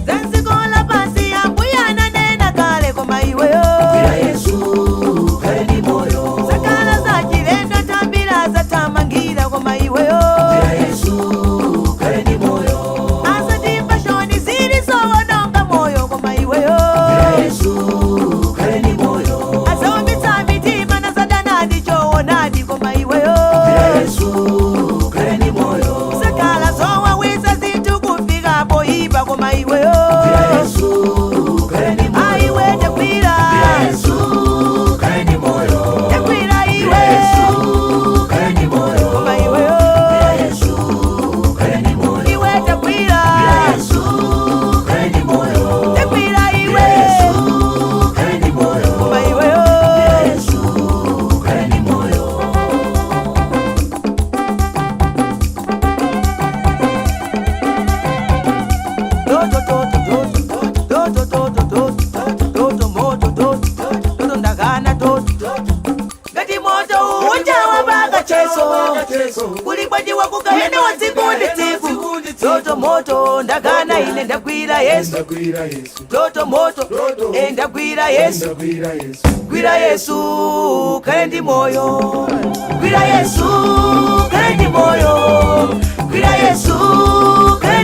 Za dziko lapansi Ambuye ananena kale, koma iweyo. Gwira Yesu, kale ndi moyo. Zakhala za chilendo, tambira zathamangira, koma iweyo. Gwira Yesu, kale ndi moyo. Asati fashoni zili zowononga moyo, koma iweyo. Gwira Yesu, kale ndi moyo. Azaumitsa mitima nazadana ndi choonadi, koma iweyo. Gwira Yesu, kale ndi moyo. Zakhala zowawisa zinthu kufikapo ipa, koma iweyo. Gwira Yesu, kale ndi moyo. Aiwe, tagwira. Gwira Yesu, kale ndi moyo. Tagwira Gwira iwe. Yesu, kale ndi moyo. Koma iweyo. Gwira Yesu, kale ndi moyo. Iwe, tagwira. Gwira Yesu, kale ndi moyo. Tagwira iwe. Gwira Yesu, kale ndi moyo. Koma iweyo. Gwira Yesu, kale ndi moyo. Toto toto toto toto toto toto toto moto toto toto ndakana toto ngati moto ujawa paka cheso kuli kwatiwa kukahena wa tsiku ndi tsiku. Toto moto ndakana, ine ndagwira Yesu. Ndagwira Yesu. Toto moto e ndagwira Yesu. Ndagwira Yesu. Gwira Yesu, kale ndi moyo. Gwira Yesu, kale ndi moyo. Gwira Yesu, kale